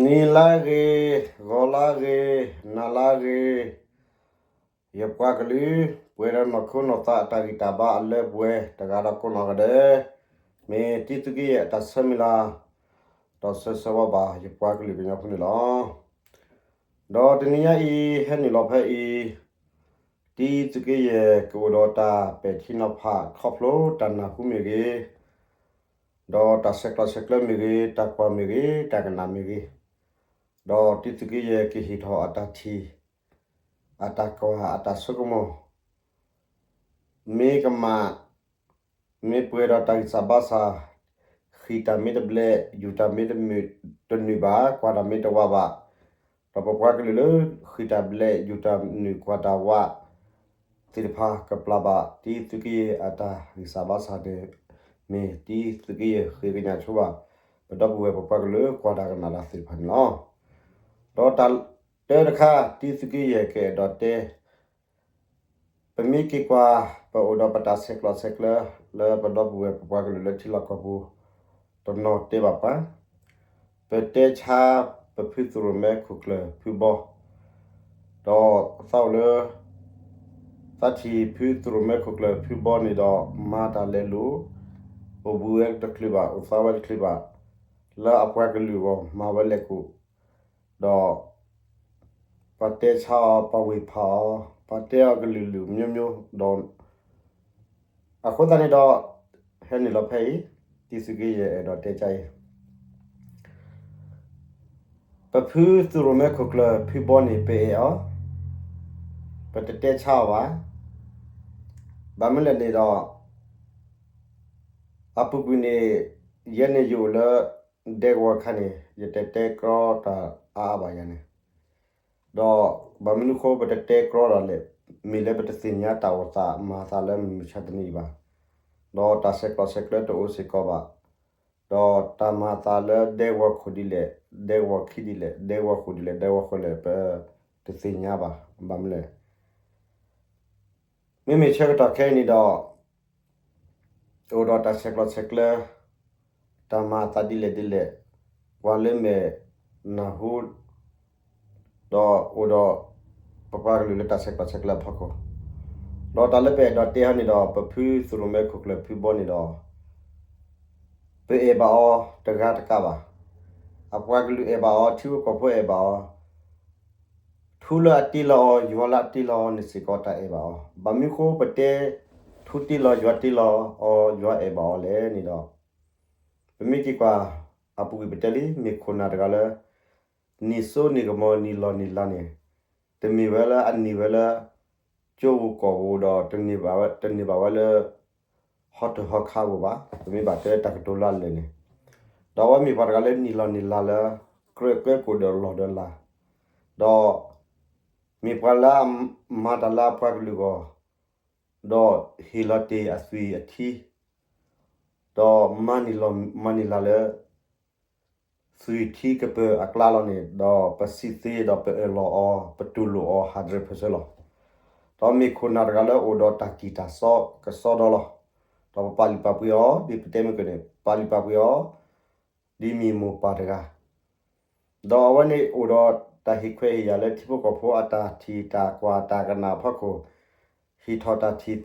နံၤလၢဂ့ၤ, ဂီၤလၢဂ့ၤ, နၤလၢဂ့ၤ, ယပှၤကလုာ်, ပှဲၤဒီးနီၢ်ခိနီၢ်သးအတၢ်ဂံၢ်တၢ်ဘါအလၢပှဲၤတဂၤဒီးကိးနီၢ်ဂၤဒဲး, မ့ၢ်တံၤသုးက့ယဲၢ်အတၢ်ဆၢမုၢ်လၢ်, ဒီးဆၢဆၢဝါဘၣ်ယပှၤကလုာ်ကညီဖိန့ၣ်လီၤ. ဒီးတနံၤညါအံၤ ဟဲနုာ်လီၤဖဲအံၤ, တံၤသုးက့ယဲၢ်ကအိၣ်ဒီးတၢ်ပဲာ်ထံနီၤဖးခီဖျိတၢ်နၢ်ဟူမ့ၢ်ဂ့ၤ, ဒီးတၢ်ဆဲးကျိးဆဲးကျၢမ့ၢ်ဂ့ၤ, တၢ်ကွၢ်မ့ၢ်ဂ့ၤ, တၢ်ကနၣ်မ့ၢ်ဂ့ၤ, ဒီးတံၤသုးက့ယဲၢ်ကဟ့ၣ်ထီၣ်အတၢ်ထံၣ်, အတၢ်ကွၢ်, အတၢ်ဆိကမိၣ်, မ့ၢ်ကမၣ်, မ့ၢ်ပှဲၤဒီးတၢ်ဂံၢ်စၢ်ဘါစၢ်, ဃံၢ်တၢ်မ့ၢ်တဘျဲး, ယူၤတၢ်မ့ၢ်တမုာ်, တနုာ်ဘၣ်, ကွၢ်တၢ်မ့ၢ်တဝးဘၣ်, ဒီးပပှၤကလုာ်လၢ ဃံၢ်တၢ်ဘျဲး, ယူၤတၢ်နုာ်, ကွၢ်တၢ်ဝး သ့ၣ်တဖၣ်ကပျၢ်ဘၣ်တံၤသုးက့ယဲၢ်အတၢ်ဂံၢ်စၢ်ဘါစၢ်န့ၣ်, မ့ၢ်တံၤသုးက့ယဲၢ်ဃ့ကညးဆိဘၣ် ပဒီပုၢ်ဝဲၢ်ပပှၤကလုာ်ကွၢ်တၢ်ကနၣ်တၢ်သ့ၣ်တဖၣ်န့ၣ်လီၤ. ဒီးတၢ်တၢတခါ တံၤသုးက့ယဲၢ်ကအဲၣ်ဒိးတဲ ပမ့ၢ်က့ၤကွၢ် ပအိၣ်ဒီးပတၢ်ဆဲးကျိးဆဲးကျၢ လၢပဒီပုၢ်ဝဲၢ်ပပှၤကလုာ်လၢထံလီၢ်ကီၢ်ပူၤ တနီၤတဲဘၣ်ပှၤ, ပတဲဆါ ပဖုသရိၣ်မဲခိၣ်ကျၢၢ်ဖုဘီ, ဒီးသးအိၣ်လၢ သးထံၣ်ဖုသရိၣ်မဲခိၣ်ကျၢၢ်ဖုဘီန့ၣ်ဒီး မၤတၢ်လဲၤလိာ်, အိၣ်ဘှံးဝဲတချုးဘၣ်, အိၣ်သးဝဲတချုးဘၣ်, လၢအပှၤကလုာ်အဂီၢ်မၤဝဲလဲၤကိာ်, ဒီး ပှၤတဲဆါအီၤ, ပှၤဝ့ၢ်ဖးအီၤ, ပှၤတဲအီၤကလုာ်လုာ်မျိုးမျိုးဒီး အဃိသတးန့ၣ်ဒီး ဟဲနုာ်လီၤဖဲအံၤ, တံၤသုးက့ယဲၢ်အဲၣ်ဒိးတဲကအံၤ, ပဖုသရိၣ်မဲခိၣ်ကျၢၢ်ဖုဘီန့ၣ် ပအဲၣ်အီၤ, ပတတဲဆါအီၤဘၣ်. ဘၣ်မနုၤလဲၣ်န့ၣ်ဒီး အပူၤကွံာ်န့ၣ် ယဲန့ၣ်ယအိၣ်လၢ ဒဲကဝီၤခါန့ၣ် ယတတဲကြီတၢ်အါအါဘၣ်ယၤန့ၣ်, ဒီးဘၣ်မနုၤဃိပတတဲကြီတၢ်လဲၣ်, မ့ၢ်လၢပတသ့ၣ်ညါတၢ်အိၣ်သးမၤသးလၢမုၢ်မဆါတနံၤအံၤဘၣ်. ဒီးတၢ်ဆဲးကျိးဆဲးကျၢတအိၣ်စ့ၢ်ကီးဘၣ်. ဒီးတၢ်မၤသးလၢဒဲကဝီၤခိၣ်ဒ်လဲၣ်, ဒဲကဝီၤခံဒ်လဲၣ်, ဒဲကဝီၤဃိၣ်ဒ်လဲၣ်, ဒဲကဝီၤဃိၣ်လဲၣ် ပတသ့ၣ်ညါဘၣ်. ဘၣ်မနုၤလဲၣ် မ့မ့ၢ်ဆၢကတီၢ်ခဲအံၤန့ၣ်ဒီး အိၣ်ဒီးတၢ်ဆဲးကျိးဆဲးကျၢ, တၢ်မၤအသးဒ်လဲၣ်ဒ်လဲၣ်, ပှၤလၢမဲာ်နၢ်ဟူ, ဒီးအိၣ်ဒီး ပပှၤကလုာ်လၢတၢ်ဆဲးကျိးဆဲးကျၢအဖီခိၣ်, ဒီးတၢ်လၢပအဲၣ်ဒိးတဲဟီန့ၣ်ဒီး ပဖုသရိၣ်မဲခိၣ်ကျၢၢ်ဖုဘီန့ၣ်ဒီး ပအဲၣ်ဘၣ်အီၤတဂၤတကးဘၣ်. အပှၤကလုာ်အဲၣ်ဘၣ်အီၤ, ထံဖိကီၢ်ဖိအဲၣ်ဘၣ်အီၤ, ထူလၢအတ့လီၤအီၤ, ယွၤလၢအတ့လီၤအီၤန့ၣ်စ့ၢ်ကီးတၢ်အဲၣ်ဘၣ်အီၤ. ဘၣ်မနုၤဃိပတဲ ထူတ့လီၤ ယွၤတ့လီၤအီၤ ယွၤအဲၣ်ဘၣ်အီၤလဲၣ်န့ၣ်ဒီး, ပမ့ၢ်က့ၤကွၢ် အပူၤကွံာ်ပတဲလံ မ့ၢ်ခိၣ်နၢ်တဂၤလၢ နံၣ်စိနံၣ်ကမီၤ နံၣ်လီၢ်နံၣ်လါန့ၣ်, တမ့ၢ်ဝဲလၢအနံၣ်ဝဲလၢ ကၠိဧိၤကီၢ်ဧိၤဒီး တန့ၢ်ဘၣ်ဝဲလၢ ဟီၣ်တၢၢ်ဟီၣ်ခါဧိၤဘၣ်, ပမ့ၢ်ဘၣ်တဲလၢတၢ်ကတိၤလၢအလၢာ်န့ၣ်, ဒီးအဝဲမ့ၢ်ပှၤတဂၤလၢနံၣ်လီၢ်နံၣ်လါလၢ ကြၢးကဲကိၣ်ဒီးလီၢ်ဒီးလၤ, ဒီး မ့ၢ်ပှၤလၢအမၤတၢ်လၢအပှၤကလုာ်အဂီၢ်, ဒီးဟ့ၣ်လီၤတ့ၢ်အသွံၣ်အထံ, ဒီးမၤနံၣ်လီၢ်မၤနံၣ်လါလၢ သွံၣ်ထံကပၢၤအကျါလီၤန့ၣ်, ဒီးပစံးသ့ဒီးပအၢၣ်လီၤအီၤ ပတူၢ်လိာ်အီၤ hundred percent လီၤ. ဒီးမ့ၢ်ခိၣ်နၢ်တဂၤလၢအိၣ်ဒီးတၢ်ကံၢ်တၢ်စီကစီဒီလီၤ. ဒီးပပာ်လုၢ်ပာ်ပှ့ၤအီၤ ဒ်ပတဲမ့ၢ်ကန့ၣ် ပာ်လုၢ်ပာ်ပှ့ၤအီၤ ဒ်မ့ၢ်မိၢ်ပၢ်တဂၤ ဒီးအဝဲန့ၣ်အိၣ်ဒီးတၢ်ဟ့ၣ်ခွဲးဟ့ၣ်ယာ်လၢထံဖိကီၢ်ဖိအတၢ်ထံၣ်တၢ်ကွၢ်တၢ်ကနၣ်အဖီခိၣ်, ဟ့ၣ်ထီၣ်တၢ်ထံၣ်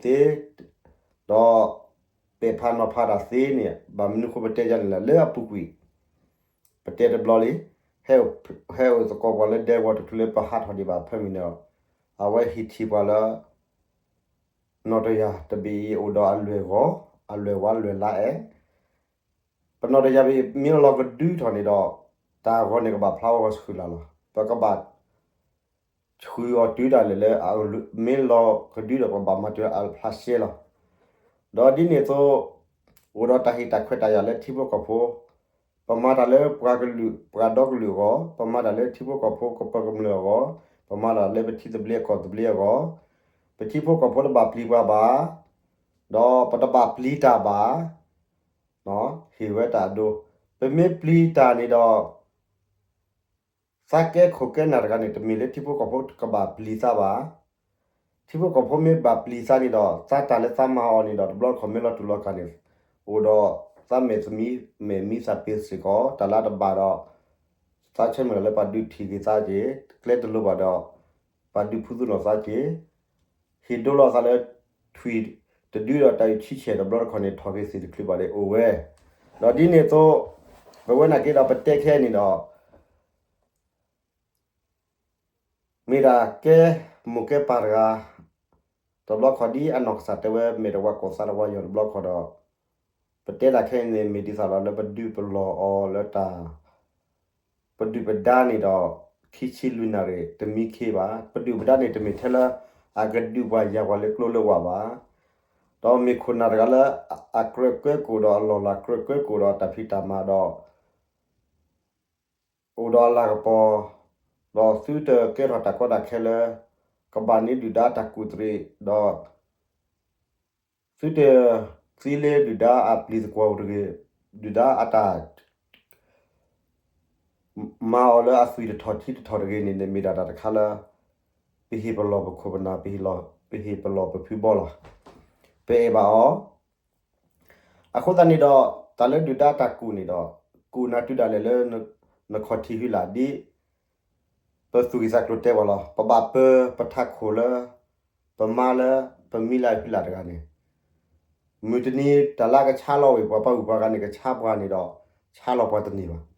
သ့, ဒီးပဲာ်ဖးနီၤဖးတၢ်သ့န့ၣ် ဘၣ်မနုၤဃိပတဲယၤန့ၣ်လဲၣ် လၢအပူၤကွံာ် ပတဲတဘျီလံ, ဟဲအိၣ်သကိးပှၤလၢဒဲကဝီၤတချုးလၢပဟးထီၣ်ဒံးဘၣ်ဖဲမုၢ်န့ၣ်ဒီး, အဝဲဟ့ၣ်ထံၣ်ပှၤလၢ နီၢ်တယၢ်တဘ့ၣ်အံၤအိၣ်ဒီးအလွဲၢ်ဂီၤ, အလွဲၢ်ဝါလွဲၢ်လါအဲၣ် ပနီၢ်တယၢ်ဘ့ၣ်မ့ၢ်လီၤကဒုထီၣ်န့ၣ်ဒီး, တၢ်ဂီၤန့ၣ်ကဘၣ်ဖျါဝဲဂီၤဆှုၣ်လၢ်လီၤ. ပကဘၣ် ဆှုၣ်အီၤတုၤဒၣ်လဲာ်လၢ မ့ၢ်လီၤကဒုဒီးပကဘၣ်မၤတုၤအဖျါရှဲလီၤ. ဒီးဒ်န့ၣ်အသိး, အိၣ်ဒီးတၢ်ဟ့ၣ်တၢ်ခွဲးတၢ်ယာ်လၢထံဖိကီၢ်ဖိ, ပမၤတၢ်လၢပှၤကလုာ်ပှၤဒီကလုာ်အဂီၢ်, ပမၤတၢ်လၢထံဖိကီၢ်ဖိကပၢၤကမျၢၢ်အဂီၢ်, ပမၤတၢ်လၢပထံသဘျ့ကီၢ်သဘျ့အဂီၢ်, ပထံဖိကီၢ်ဖိတဘၣ်ပျံၤပှၤဘၣ်, ဒီးပတဘၣ်ပျံၤတၢ်ဘၣ် ဟ့ၣ်ဝဲတၢ်အဒိ, ပမ့ၢ်ပျံၤတၢ်န့ၣ်ဒီး, သးကဲခိၣ်ကဲနၢ်တဂၤန့ၣ် တမ့ၢ်လၢထံဖိကီၢ်ဖိကဘၣ်ပျံၤသးဘၣ်. ထံဖိကီၢ်ဖိမ့ၢ်ဘၣ်ပျံၤသးန့ၣ်ဒီး သးတၢ်လၢသးမၤအီၤန့ၣ်ဒီး တဘျီတခီၣ်မ့ၢ်လီၤတူာ်လီၤကာ်န့ၣ်, အိၣ်ဒီးသးမဲာ်သမံမဲာ်မံသးပ့ၤစ့ၢ်ကီး, တၢ်လၢတဘၣ်ဒီး သး သးဆၢမုၢ်လၢ်လၢပှၤဒုးထံၣ်က့ၤသးက့ၤ ကျဲတလိၤဘၣ်ဒီး ပှၤဒုးဖုးသူၣ်နီၣ်သးက့ၤ ဟ့ၣ်ဒိလီၤသးလၢ ထွံၣ်တဒုဒီးတၢ်အုၣ်ဆံဆဲးတဘျီတခီၣ်န့ၣ် ထီၣ်က့ၤသ့ၣ်တချုးဘၣ်န့ၣ်အိၣ်ဝဲ. ဒီးဒ်န့ၣ်အသိး ပဝဲနာ်က့ဒီးပတဲခဲအံၤန့ၣ်ဒီး မ့ၢ်ဒၣ်ကဲမိၢ်ကဲပၢ်တဂၤ တဘျီခီၣ်ဒ်အနီၢ်ကစၢ်တဲဝဲ မ့ၢ်တဝၤကိၢ်သးတဝၤယီၤတဘျီခီၣ်ဒီး ပတဲဒၣ်ခဲအံၤန့ၣ် မ့ၢ်ဒ်သိးဒီးလၢပဒုးပလီၢ်အီၤလၢတၢ် ပဒုၣ်ပဒါန့ၣ်ဒီး ခံဆံလွံၢ်နၣ်ရံၣ် တမံခ့ဘၣ်. ပဒုၣ်ပဒါန့ၣ် တမ့ၢ်ထဲလၢ အကဒုးပှၤယၤပှၤလၢကျိလၢဝၢ်ဘၣ်. ဒီးမ့ၢ်ခိၣ်နၢ်တဂၤလၢ အကြၢးကွဲကိၣ်ဒီးအလီၢ်လၤ ကြၢးကွဲကိၣ်ဒီးတၢ်ဖံးတၢ်မၤဒီး အိၣ်ဒီးအလၤကပီၤ, ဒီးသုတကဲထီၣ်တၢ်ကီတၢ်ခဲလၢ ကဘၣ်န့ၢ်ဒုၣ်ဒါတၢ်ကူၣ်သရံး, ဒီးသုတသံလၢဒုၣ်ဒါအပျံၤသကွီၤတဂ့ၤ, ဒုၣ်ဒါအတၢ် မၤအီၤလၢအသွံၣ်တထီၣ်ထံတထီၣ်တဂ့ၤန့ၣ် မ့ၢ်ဒၣ်တၢ်တခါလၢ ပဟ့ၣ်ပလီၢ်ပခိၣ်ပနၢ်, ပဟ့ၣ်ပလီၢ်ပဖုဘီလီၤ. ပအဲၣ်ဘၣ်အီၤ အဃိသတးန့ၣ်ဒီး တၢ်လၢဒုၣ်ဒါတၢ်ကူၣ်န့ၣ်ဒီး ကူၣ်နၤတုၤဒၣ်လဲာ်လၢ နခီၣ်ထံးဟုလၢ်ဒ် ပသူၣ်ဂ့ၢ်သးကျိၤတဲပှၤလီၤ. ပဘၣ်ပၢပထးခိၣ်လၢ ပမါလၢ ပမံလၢအဟုလၢ်တဂၤန့ၣ် မုၢ်တနံၤတၢ်လၢကဆါလီၤဝဲပှၤ ပှၤဂုၤပှၤဂၤန့ၣ် ကဆါပှၤန့ၣ်ဒီး ဆါလီၤပှၤတန့ၢ်ဘၣ်.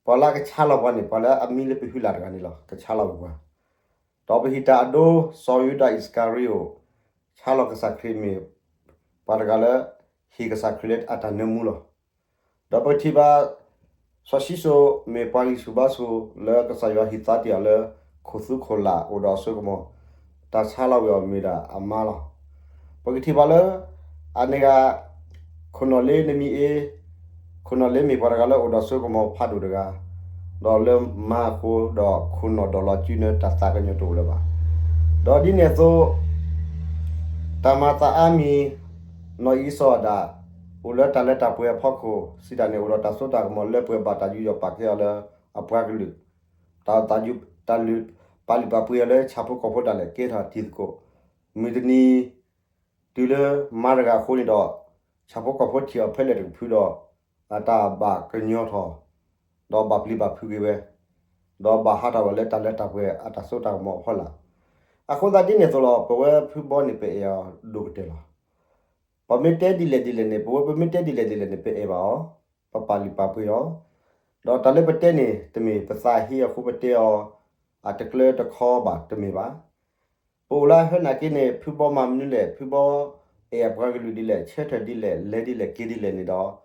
ပှၤလၢကဆါလီၤပှၤန့ၣ် ပှၤလၢအမံလၢပဟုလၢ်တဂၤန့ၣ်လီၤ ကဆါလီၤဝဲပှၤ. ဒီးပဟံးတၢ်အဒိ စီၤယူဒၤအံၣ်စကၤရံအိၣ် ဆါလီၤကစၢ်ခရံာ်မ့ၢ် ပှၤတဂၤလၢ ဟ့ၣ်ကစၢ်ခရံာ်လၢအတၢ်နၢမူလီၤ. ဒီးပကထံၣ်ဘၣ် စီၤၡံၣ်စိၣ်မ့ၢ်ပှၤဂံၢ်ဆူၣ်ဘါဆူၣ်လၢကစၢ်ယွၤဟ့ၣ်သါတ့ၢ်အီၤလၢ ခိၣ်သူခိၣ်လၣ်အိၣ်ဒီးအစိကမီၤ, တၢ်ဆါလီၤဝဲအီၤမ့ၢ်ဒၣ်အမါလီၤ. ပကထံၣ်ဘၣ်လၢ အန့ၣ်ဂၤ ခိၣ်နီၣ်လ့နမံၤအ့, ခိၣ်နီၣ်လ့မ့ၢ်ပှၤတဂၤလၢအိၣ်ဒီးစိကမီၤဖးဒိၣ်တဂၤ, ဒီးလၢမါအဃိဒီးခိၣ်နီၣ်ဒီးလီၤစုန့ၢ်တၢ်သးကညီၤတအိၣ်လၢၤဘၣ်. ဒီးဒ်န့ၣ်အသိး တၢ်မၤသးအါမံၤ နီၢ်အံၤစီၤအၤဒၣ် အိၣ်လၢတၢ်လၢတၢ်ပှဲၤအဖီခိၣ် စံးတၢ်န့ၣ် အိၣ်ဒီးတၢ်စိတၢ်ကမီၤလၢပှဲၤဘၣ်တၢ်ယူးယီၣ်ပာ်ကဲအီၤလၢအပှၤကလုာ်, တၢ် တၢ်လုၢ် ပာ်လုၢ်ပာ်ပှ့ၤအီၤလၢဆၣ်ဖိကီၢ်ဖိဒၣ်လဲာ်ကဲထီၣ်တံၤသကိး, မုၢ်တနံၤ တုၤလၢမါတဂၤအဃိန့ၣ်ဒီး ဆၣ်ဖိကီၢ်ဖိထံၣ်အီၤဖဲလဲၣ်တကဖုဒီး အတၢ်ဘၣ်ကညီထီၣ် ဒီးဘၣ်ပျံၤဘၣ်ဖုးက့ၤဝဲ, ဒီးဘၣ်ဟးထီၣ်ဝဲလၢတၢ်လၢတၢ်ပှဲၤအတၢ်စိတၢ်ကမီၤအဖီလာ်. အဃိသတးဒ်န့ၣ်အသိးလီၤ ပဝဲဖုဘီန့ၣ် ပအဲၣ်အီၤဒိၣ်ကတၢၢ်လီၤ. ပမ့ၢ်တဲဒ်လဲၣ်ဒ်လဲၣ်န့ၣ် ပဝဲပမ့ၢ်တဲဒ်လဲၣ်ဒ်လဲၣ်န့ၣ် ပအဲၣ်ဘၣ်အီၤ, ပပာ်လုၢ်ပာ်ပှ့ၤအီၤ, ဒီးတၢ်လၢပတဲန့ၣ် တမ့ၢ်ပသးဟ့အဃိပတဲအီၤ အတကျၢတခီဘၣ် တမ့ၢ်ဘၣ်. ပအိၣ်လၢအဟၢနာ်က့န့ၣ် ဖုဘီမၤမနုၤလဲၣ်, ဖုဘီအဲၣ်အပှၤကလုာ်ဒ်လဲၣ်, ဆၢထၢၣ်ဒ်လဲၣ်, လဲၤဒ်လဲၣ်, က့ၤဒ်လဲၣ်န့ၣ်ဒီး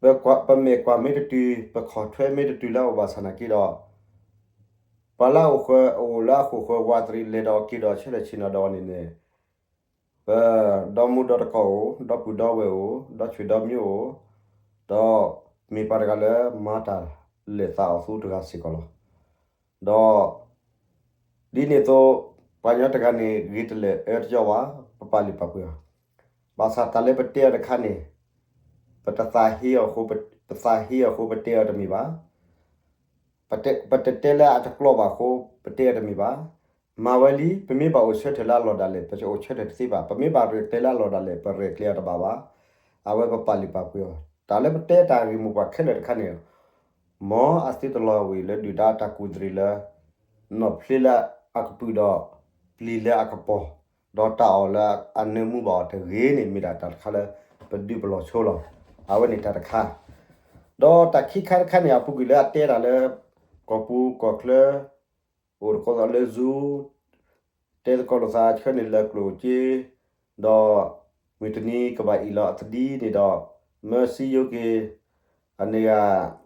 ပကွၢ် ပမဲာ်ကွၢ်မ့ၢ်တတုၤ, ပခီၣ်ထွဲမ့ၢ်တတုၤလၢအအိၣ်ဘၣ်ဆၣ်နာ်က့ဒီး ပှၤလၢအအိၣ်ဃၢၤ အအိၣ်လၢအဃိာ်ဃၢၤဝးတရံး လဲၤဒီးက့ၤဒီးဆၢထၢၣ်ဆ့ၣ်နီၤဒီးအီၤန့ၣ်န့ၣ် ပဒီမူဒီတကိးအိၣ်, ဒီပုၢ်ဒီဝဲၢ်အိၣ်, ဒီဆွေဒီမျိုးအိၣ်, ဒီးမ့ၢ်ပှၤတဂၤလၢမၤတၢ်လၢာ်သးအီၤသူတဂၤစ့ၢ်ကီးလီၤ. ဒီး ဒ်န့ၣ်အသိး ပှၤကညီတဂၤန့ၣ် ဂ့ၤတလၢာ်အၢတကီဘၣ်, ပပာ်လုၢ်ပာ်ပှ့ၤအီၤ, ဘၣ်ဆၣ်တၢ်လၢပတဲအီၤတခါန့ၣ် ပတသးဟ့အီၤအဃိ ပသးဟ့အီၤအဃိပတဲအီၤတမ့ၢ်ဘၣ်. ပတ ပတတဲလၢအတကျိၤဘၣ်အဃိ ပတဲအီၤတမ့ၢ်ဘၣ်. မၤဝဲလံ ပမ့ၢ်ဘၣ်အိၣ်ဆၢထၢၣ်လၢအလီၢ်ဒၣ်လဲာ် ပအိၣ်ဆၢထၢၣ်တသ့ဘၣ်. ပမ့ၢ်ဘၣ်ရဲၣ်ကျဲၤလၢအလီၢ်ဒၣ်လဲာ် ပရဲၣ်ကျဲၤအီၤတဘၣ်ဘၣ်. အဝဲပပာ်လုၢ်ပာ်ပှ့ၤအီၤ တၢ်လၢပတဲတၢ်ဂ့ၢ်မိၢ်ပှၢ်ခဲလၢာ်တခါန့ၣ် မ်အသုတလီၤဝံၤလၢဒုၣ်ဒါတၢ်ကူၣ်သရံးလၢ နီၣ်ဖျ့လၢအကပုာ်ဒီး ပျံၤလၢအကပီၤ, ဒီးတၢ်အီၣ်လၢအနၢမူဘၣ်အီၤတဂ့ၤန့ၣ် မ့ၢ်ဒၣ်တၢ်တခါလၢ ပဒုးပလီၢ်ဆိလီၤ. အဝဲန့ၣ်တၢ်တခါ ဒီးတၢ်ခံခါတခါန့ၣ် အပူၤကွံာ်လၢအတဲတၢ်လၢ ကီၢ်ပူၤကီၢ်ချၢ အိၣ်တကိးသးလၢ Zoom တဲသကိးလိာ်သးဆှၢန့ၢ်လၢကျိၣ်စ့, ဒီးမုၢ်တနံၤကဘၣ်အ့ၣ်လီၤအသဒံန့ၣ်ဒီး မၢစံယိက့ၤ အန့ၣ်ဂၤ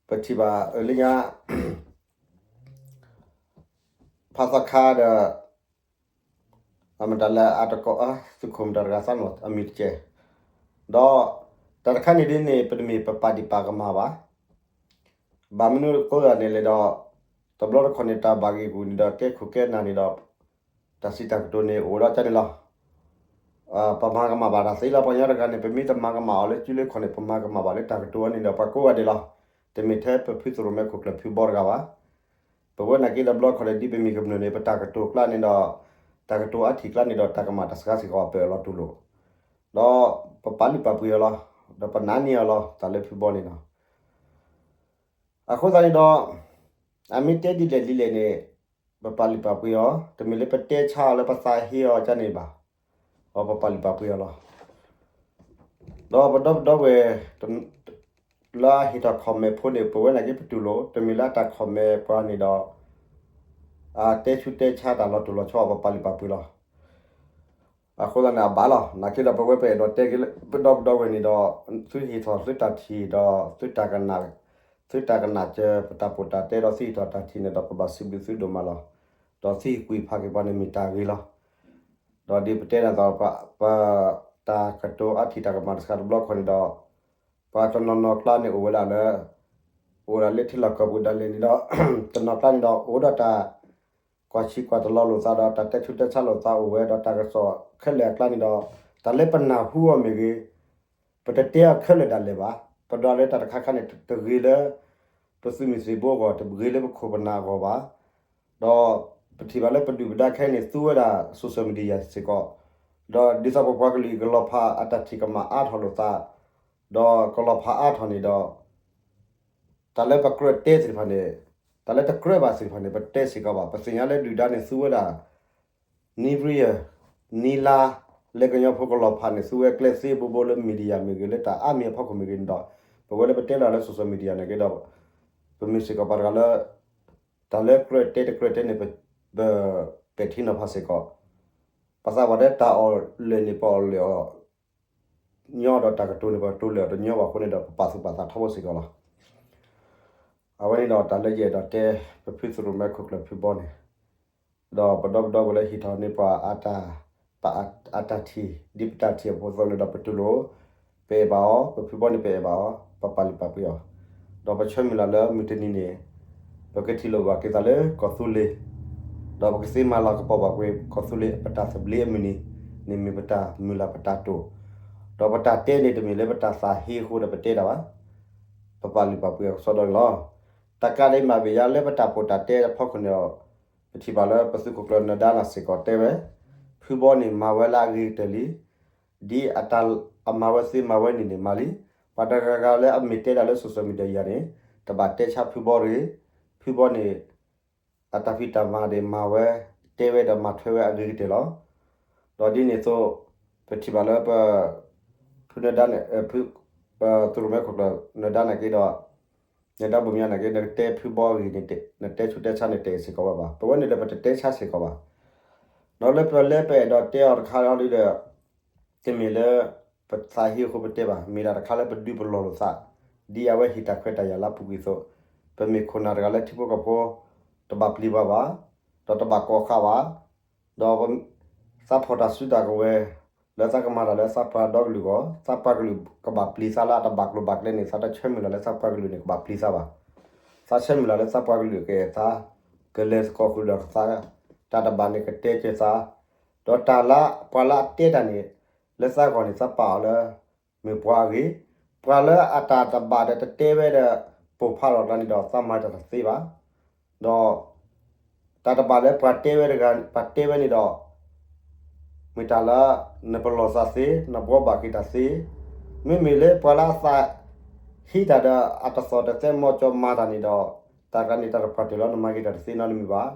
ပထံၣ်ဘၣ်အၢလၢညါ ဖးသီခါဒီး အမတၤလၢအတကိး သုးခိၣ်မတၤတဂၤသးနီၣ်အမံၤတကဲး, ဒီးတၢ်တခါန့ၣ်ဒ်န့ၣ် ပတမ့ၢ်ပပာ်ဒံးပာ်ကမၣ်ဘၣ်. ဘၣ်မနုၤအဃိသတးန့ၣ်လဲၣ်ဒီး တဘျီတခီၣ်န့ၣ် တၢ်ဘၣ်ဂ့ၢ်ဂူာ်န့ၣ်ဒီး ကဲခိၣ်ကဲနၢ်န့ၣ်ဒီး တၢ်စံးတၢ်ကတိၤန့ၣ် အိၣ်ဒီးကန့ၣ်လီၤ. ပမၤကမၣ်ဘၣ်တၢ်သ့လီၤ. ပှၤကညီတဂၤန့ၣ် ပမ့ၢ်တမၤကမၣ်အီၤလၢစုလၢခီၣ်န့ၣ် ပမၤကမၣ်ဘၣ်လၢတၢ်ကတိၤအီၤန့ၣ်ဒီး ပှၤကိးဂၤဒဲးလီၤ. တမ့ၢ်ထဲပဖုသရိၣ်မဲခိၣ်ကျၢၢ်ဖုဘီတဂၤဘၣ်. ပဝဲနာ်က့ဒီးဘျီခီၣ်န့ၣ် ဒ်ပမ့ၢ်ကမျၢၢ်န့ၣ် ပတၢ်ကတိၤကျါန့ၣ်ဒီး တၢ်ကတိၤအါထံၣ်ကျါန့ၣ်ဒီး တၢ်ကမၣ်တၢ်စှၤစ့ၢ်ကီးအပၢၢ်အလီၤတူၢ်လိာ် ဒီးပပာ်လုၢ်ပာ်ပှ့ၤအီၤလီၤ. ဒီးပနာ်န့ၢ်အီၤလီၤ တၢ်လၢဖုဘီန့ၣ်လီၤ. အဃိသတးန့ၣ်ဒီး အမ့ၢ်တဲဒ်လဲၣ်ဒ်လဲၣ်န့ၣ် ပပာ်လုၢ်ပာ်ပှ့ၤအီၤ, တမ့ၢ်လၢပတဲဆါအီၤလၢပသးဟ့အီၤကန့ၣ်ဘၣ်, ဒီးပပာ်လုၢ်ပာ်ပှ့ၤအီၤလီၤ. ဒီးပဒီပုၢ်ဒီဝဲၢ် လၢအဟ့ၣ်ထီၣ် comment ဖိန့ၣ် ပဝဲနာ်က့ပတူၢ်လိာ်, တမ့ၢ်လၢအတၢ် comment ပှၤန့ၣ်ဒီး အတဲဆူးတဲဆါတၢ်လီၤတိၢ်လီၤဆီ ပပာ်လုၢ်ပာ်ပှ့ၤလီၤ. အဃိသတးန့ၣ် အဘၣ်လီၤ. နာ်က့ဒီး ပဝဲပအဲၣ်ဒိးတဲက့ၤလၢ ပဒီပုၢ်ဒီဝဲၢ်န့ၣ်ဒီး သုဟ့ၣ်ထီၣ်သုတၢ်ထံၣ်ဒီး သုတၢ်ကနၣ်, သုတၢ်ကနၣ်စၢၤပတၢ်ပိာ်တၢ်တဲဒီး သုဟ့ၣ်ထီၣ်တၢ်ထံၣ်န့ၣ်ဒီး ပဘၣ်စံးဘျုးသုဒိၣ်မးလီၤ. ဒီးသုဟ့ၣ်ကူၣ်ဟ့ၣ်ဖးက့ၤပှၤန့ၣ်မ့ၢ်တၢ်ဂ့ၤလီၤ. ဒီးဒ်ပတဲဒၣ်သိး ပတၢ်ကတိၤအါထံၣ်တၢ်ကမၣ်တစှၤတဘျီခီန့ၣ်ဒီး ပှၤတနီၤနီၤကျါန့ၣ်အိၣ်ဝဲဒၣ်လၢ အိၣ်ဝဲဒၣ်လၢထံလီၢ်ကီၢ်ပူၤဒၣ်လဲာ်န့ၣ်ဒီး တနီၤကျါန့ၣ်ဒီး အိၣ်ဒီးတၢ်ကွၢ်ဆံးကွၢ်တလီၤလိာ်သးဒီး တၢ်တဲဆူးတဲဆါလိာ်သးအိၣ်ဝဲဒီး တၢ်ကစီၣ်ခဲလၢာ်အကျါန့ၣ်ဒီး တၢ်လၢပနၢ်ဟူအီၤမ့ၢ်ဂ့ၤ, ပတတဲအီၤခဲလၢာ်ဒၣ်လဲာ်ဘၣ်. ပဒွးလၢတၢ်တခါခါန့ၣ် တဂ့ၤလၢ ပသုးမုၢ်သံၣ်ဘိအဂီၢ်, တဂ့ၤလၢပခိၣ်ပနၢ်အဂီၢ်ဘၣ်. ဒီးပထံၣ်ဘၣ်လၢပဒုၣ်ပဒါခဲအံၤန့ၣ် သူဝဲဒၣ် social media စ့ၢ်ကီး, ဒီးဒ်သိးပပှၤကလုာ်အံၤ ကလီၤဖးအတၢ်ထံၣ်ကမၣ်အါထီၣ်လိာ်သး, ဒီးကလီၤဖးအါထီၣ်န့ၣ်ဒီး တၢ်လၢပကြၢးတဲသ့ၣ်တဖၣ်န့ၣ်, တၢ်လၢတကြၢးဘၣ်သ့ၣ်တဖၣ်န့ၣ် ပတဲစ့ၢ်ကီးဘၣ်. ပသ့ၣ်ညါလၢဒုၣ်ဒါန့ၣ် သူဝဲဒၣ် နံၣ်ပြံယဲၢ်, နံၣ်လါ, လၢကညီဖိကလီၤဖးန့ၣ် သူဝဲကျဲသ့ဘိဘိလၢ media မ့ၢ်ဂ့ၤ, လၢတၢ်အါမံၤအဖီခိၣ်မ့ၢ်ဂ့ၤန့ၣ်ဒီး ပဝဲလၢပတဲလီၤလၢ social media နာ်က့ဒီး ပမ့ၢ်စ့ၢ်ကီးပှၤတဂၤလၢ တၢ်လၢကြၢးတဲတကြၢးတဲန့ၣ် ပပဲာ်ထံနီၤဖးစ့ၢ်ကီး, ပသးပှၢ်တဲတၢ်အီၣ်လၢာ်န့ၣ် ပအီၣ်လၢာ်အီၤ ညီဒီးတၢ်ကတိၤန့ၣ် ပကတိၤလၢာ်အီၤတညီဘၣ်အဃိန့ၣ်ဒီး ပပာ်သူၣ်ပာ်သးထီဘိစ့ၢ်ကီးလီၤ. အဝဲန့ၣ်ဒီးတၢ်လၢယအဲၣ်ဒိးတဲ ပဖုသရိၣ်မဲခိၣ်ကျၢၢ်ဖုဘီန့ၣ်, ဒီးပဒီပုၢ်ဒီဝဲၢ်လၢဟ့ၣ်ထီၣ်န့ၢ်ပှၤ ပအတၢ်ထံၣ် ဒ်ပတၢ်ထံၣ်အဖိအသိးန့ၣ်ဒီး ပတူၢ်လိာ်, ပအဲၣ်ဘၣ်အီၤ, ပဖုဘီန့ၣ်ပအဲၣ်ဘၣ်အီၤ, ပပာ်လုၢ်ပာ်ပှ့ၤအီၤ, ဒီးပဆၢမုၢ်လၢ်လၢမုၢ်တနံၤန့ၣ် ပကထံၣ်လိာ်ဘၣ်က့ၤသးလၢကီၢ်သူလ့ၤ, ဒီးပကသ့မၤလၤကပီၤဘၣ်ကွံာ်ကီၢ်သူလ့ၤအပတၢ်သဘျ့အမုၢ်နံၤန့ၣ် မ့ၢ်ပတၢ်မုၢ်လၢ်ပတၢ်တိာ်, ဒီးပတၢ်တဲန့ၣ်တမ့ၢ်လၢပတၢ်သးဟ့အဃိဒီးပတဲတၢ်ဘၣ်, ပပာ်လုၢ်ပာ်ပှ့ၤအီၤကစီဒီန့ၣ်လီၤ. တကးဒံးမ့ၢ်ဘၣ်ယၤလၢပတၢ်ပိာ်တၢ်တဲအဖီခိၣ်န့ၣ်ဒီး ပထံၣ်ဘၣ်လၢပသုးခိၣ်ကျၢၢ်နၢၤဒါနၤစ့ၢ်ကီးတဲဝဲ, ဖုဘီန့ၣ်မၤဝဲလၢအဂ့ၤကတၢၢ်လံ, ဒ်အတၢ်အမၤဝဲသ့မၤဝဲန့ၣ်န့ၣ်မၤလံ. ပှၤတဂၤဂၤလၢအမ့ၢ်တဲဒၣ်လၢ social media ယၤန့ၣ် တဘၣ်တဲဆါဖုဘီတဂ့ၤ, ဖုဘီန့ၣ် အတၢ်ဖံးတၢ်မၤန့ၣ်မၤဝဲ, တဲဝဲဒီးမၤထွဲဝဲအဂ့ၤကတၢၢ်လီၤ. ဒီးဒ်န့ၣ်အသိး ပထံၣ်ဘၣ်လၢပ ဖုနၢၤဒါန့ၣ် ဖု ပသုးရိၣ်မဲခိၣ်ကျၢၢ်နၢၤဒါနာ်က့ဒီး နၢၤဒါဘိမၠါနာ်က့ နကတဲဖုဘီအဂ့ၢ်န့ၣ် နတဲဆူးတဲဆါန့ၣ်တအဲၣ်စ့ၢ်ကီးဝဲဘၣ်. ပဝဲန့ၣ်ဒီးပတတဲဆါစ့ၢ်ကီးဘၣ်. ဒီးလၢပလဲၤပအဲၣ်ဒိးတဲအီၤတခါဒီး တမ့ၢ်လၢ ပသးဟ့အဃိပတဲဘၣ်, မ့ၢ်ဒၣ်တခါလၢပဒုးပလီၢ်လိာ်သး, ဒ်အဝဲဟ့ၣ်တၢ်ခွဲးတၢ်ယာ်လၢအပူၤကွံာ်အသိး, ပမ့ၢ်ခိၣ်နၢ်တဂၤလၢထံဖိကီၢ်ဖိ တဘၣ်ပျံၤပှၤဘၣ်, ဒီးတဘၣ်ကိးဃာ်ဘၣ်, ဒီး သးဖီၣ်တၢ်စုတၢ်ကဝဲၤ လၢသးကမၤတၢ်လၢသးပှၤဒီကလုာ်အဂီၢ်, သးပှၤကလုာ်ကဘၣ်ပျံၤသးလၢအတဘၣ်ကျိၤဘၣ်ကျဲန့ၣ် သးတဆၢမုၢ်လၢ်လၢသးပှၤကလုာ်န့ၣ် ကဘၣ်ပျံၤသးဘၣ်. သးဆၢမုၢ်လၢ်လၢသးပှၤကလုာ်ကအဲၣ်သး, ကလဲၤသကိးဃုာ်ဒီးသး, တၢ်တဘၣ်န့ၣ်ကတဲက့ၤသး, ဒီးတၢ်လၢပှၤလၢအတဲတၢ်န့ၣ် လၢသးဂီၢ်န့ၣ် သးပာ်အီၤလၢ မ့ၢ်ပှၤအဂ့ၤ, ပှၤလၢအတၢ်တဘၣ်ဒီးတတဲဝဲဒီး ပိာ်ဖးလီၤကျါန့ၣ်ဒီး သးမၤတၢ်တသ့ဘၣ်. ဒီး တၢ်တဘၣ်လၢပှၤတဲဝဲတဂၤ ပှၤတဲဝဲန့ၣ်ဒီး မ့ၢ်တၢ်လၢ နပလီၢ်သးသ့, နဘှီဘၣ်က့ၤတၢ်သ့, မ့မ့ၢ်လၢပှၤလၢအသးဟ့တၢ်ဒီး အတသီၣ်တသဲမီၤကၠီမၤတၢ်န့ၣ်ဒီး တၢ်ကျါန့ၣ်တၢ်တပှၢ်တၢၢ်လီၤ နမၤက့ၤတၢ်တသ့နီတမံၤဘၣ်.